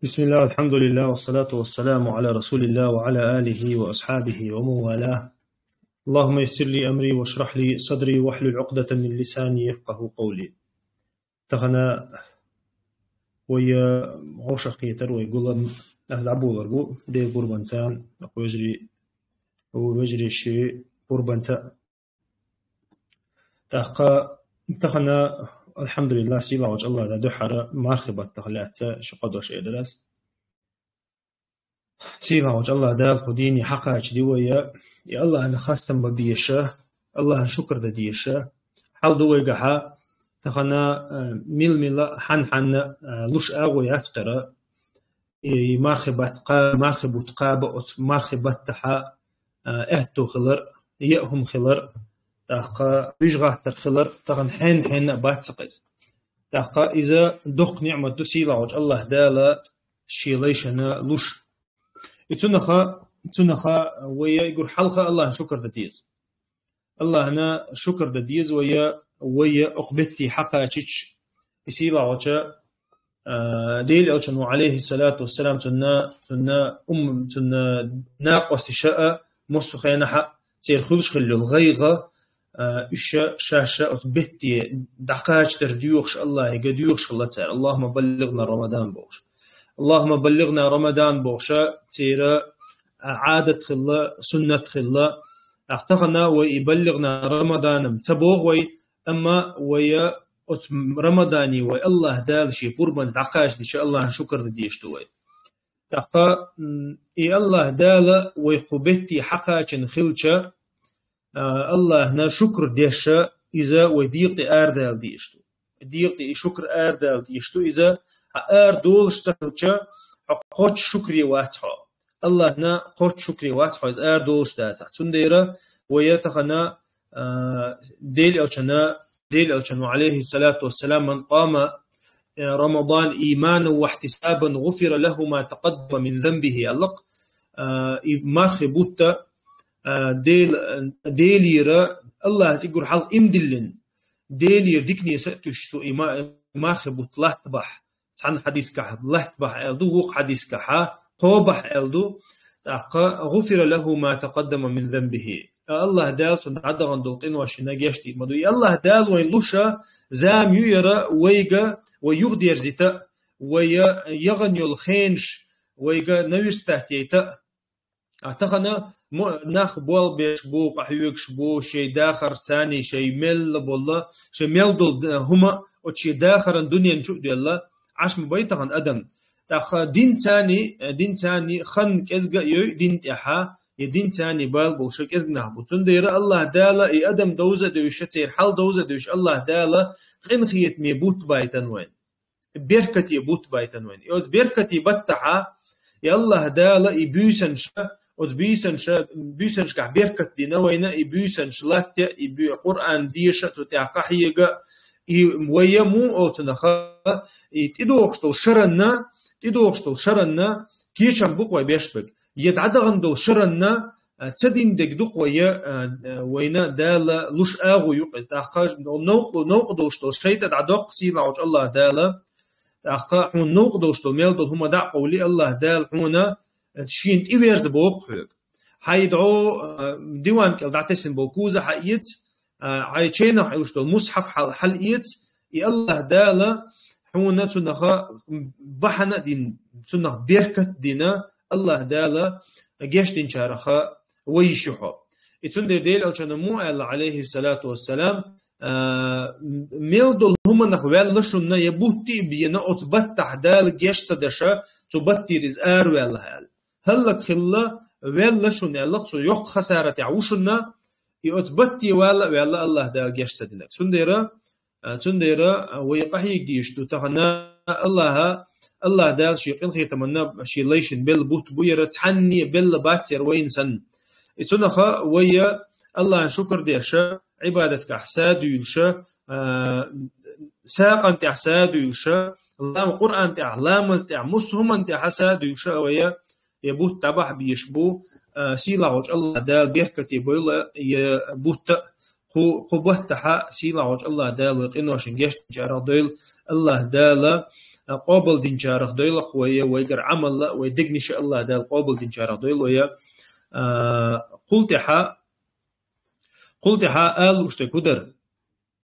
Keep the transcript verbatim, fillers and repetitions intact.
بسم الله، الحمد لله، والصلاة والسلام على رسول الله وعلى آله وأصحابه ومن والاه. اللهم يسر لي أمري واشرح لي صدري واحلل عقدة من لساني يفقهوا قولي. Тахана вай гӀошах кхетар, вай гулам аз дӀаболар бу, Дела гурбанца, вежарий, вежарий ши гурбанца. ТӀаккха тахана, алхьамдулиллахӀ, сийлахьволчу АллахӀа дуьхьара мархи баттах лаьцна ши-кхо дош эр дара ас. Сийлахьволчу АллахӀа Дала кху дийне хьакхачади вай, и АллахӀана хастам бан безаш, АллахӀана шукар дан дезаш. Хьал ду вайгахьа, тахана, а, мила-мила, хьан-хьанна, а, луш агӀо яц кхера, и, и мархи бат кха-, мархи бутт кхаба оцу мархи баттахьа, а, аьтто хилар, яа хӀума хилар, тӀаккха уьш гӀаттар хилар, тахана хьенна-хьенна а бац ца кхеза. ТӀаккха иза доккха ниӀмат ду, сийлахьволчу АллахӀа Дала шен лайшна луш. И цунаха, цунаха вай и гур хьалха АллахӀана шукар дан деза. АллахӀана шукар дан деза вай, вай окху бетте хьакхачийча, и сийлахьволчу, а, Дела Элчано, Ӏалайхиссалату вассалам, цунна, цунна умма, цунна накъосташа а, массо хенахьа церан хуьлуш хилла йолу гӀайгӀа, а, уьш ша-ша оцу бетте дӀакхачадар доьхуш, АллахӀе доьхуш хилла цара, «АллахӀумма баллигӀна Рамадан» бохуш. «АллахӀумма баллигӀна Рамадан» бохуша церан, а, Ӏадат хилла, суннат хилла. Ахьа тахана вай и «баллигӀна Рамадан» ца боху вай, амма вай оцу Рамадане вай АллахӀа Дала шен пурбанца дӀакхачадича, АллахӀана шукар дан дезаш ду вай. ТӀаккха, м, и АллахӀа Дала вай кху бетте хьакхачийна хилча, а, АллахӀана шукр деш, иза вай дегӀа тӀе арадала дезаш ду. ДегӀа тӀе и шукр арадала дезаш ду, иза хьан арадолуш ца хилча, хьо кхоччуш шукре вац хьо. АллахӀана кхоччуш шукре вац хьо, иза арадолуш дацахь. Цундела вай тахана, а, Дела Элчана, Дела Элчано, Ӏалайхиссалату вассалам, «Ман къама, э, Рамадан ийманан ва ихьтисабан, гӀуфира лахӀу ма такъаддама мин занбихӀи», аьлла-кх, а, и мархи бутт, а, Дел-, Делера, АллахӀаца и гур хьалха иман диллина, Делера дикане са а туьйсуш цо и ма-, мархи бутт латтабахь, цхьана хьадисехь латтабахь аьлла ду, вукху хьадисехь кхобахь аьлла ду, тӀаккха «гӀуфира лахӀу ма такъаддама мин занбихӀи». АллахӀа Дала цунна дӀадахана долу къиношна гечдийр ма ду. И АллахӀа Дала вайна луш а зама ю яра вайга, вай юхадерзийта а, вай яхана йолу хенаш вайга наверстать яйта а. А тахана мо-, нах болх беш бу, къахьоьгуш бу, шайн дахарца, шайн мел болу, шайн мел долу д-, хӀума оцу шен дахаран дуьнен чу а делла, Ӏаш ма бай тахана адам. ТӀаккха динца, динца хан кӀезга а йой дин тӀехь, я динца бала болуш кӀезга нах бу. Цундела АллахӀа Дала и адам довза а девзаш, церан хьал довза а девзаш, АллахӀа Дала къинхетаме бутт байтина вайна. Беркате бутт байтина вайна. И оцу беркате баттахьа, и АллахӀа Дала и буьйсанаш, оцу буьйсанаш, буьйсанашкахь беркат дина вайна, и буьйсанаш латта, и буь-, Къуръан деша, цу тӀехь къахьега, и вай муха оцунаха, и тӀедогӀуш долу шаранна, тӀедогӀуш долу шаранна кечам бу-кх вай беш берг. Я дӀадахана долу шаранна, а, ца дина дерг ду-кх вай, а, а, вайна Дала луш агӀо ю-кх иза. ТӀаккха новкъа, новкъа долуш долу шайтӀа дӀадоккху сийлахьволчу АллахӀа Дала. ТӀаккха хьуна новкъа долуш долу мел долу хӀума дӀа а къовли, АллахӀа Дала хьуна шена тӀеверза боху хьоьга. Хьайн дӀо, а, диван кӀел дӀатесна болу куза хьаэца, а, хьайн ченах Ӏуьллуш долу мусхьаф хьал-, хьалаэца, и АллахӀа Дала хьуна цунаха бахьана а дина, цунах беркат а дина, АллахӀа Дала гечдинчараха вай йиш ю хьо. И цундела Делан Элчано муха аьлла, Ӏалайхиссалату вассалам, а, мел долу хӀуманах ваьлла шуна я бутт а бена, оцу баттахь Дала геч ца деш, цу баттера иза араваьлла аьлла. ХӀаллакьхилла, ваьлла шуна аьлла, цу йоккха хасаратехь ву шуна, и оцу батте вала а ваьлла АллахӀа Дала геч ца динарг. Цундела, а, цундела, а, вай къахьега дезаш ду тахана АллахӀа, АллахӀа Дала шен къинхетаманна шен лайшна белла бутт бу яра, цхьанне а белла бац яра вайна санна. И цунаха вай АллахӀана шукар деш, Ӏибадаткахь са а дуьйлуш, а, сагӀан тӀехь са а дуьйлуш, лам-, Къуръан тӀехь, ламаз тӀехь, муссо хӀуманна тӀехь са а дуьйлуш, вай я бутт дӀабахьа безаш бу, а, сийлахьволчу АллахӀа Дала беркате бойла я бутт а, кху, кху баттахьа сийлахьволчу АллахӀа Дала вай къиношна гечдинчарах дойла, АллахӀа Дала, а, къобалдинчарах дойлах вай, вайгара Ӏамал а, вай дегнаш а Аллахӏ Дала къобалдинчарах дойла вай. А, кхул тӀехьа, кхул тӀехьа ала луш дерг хӀу дар: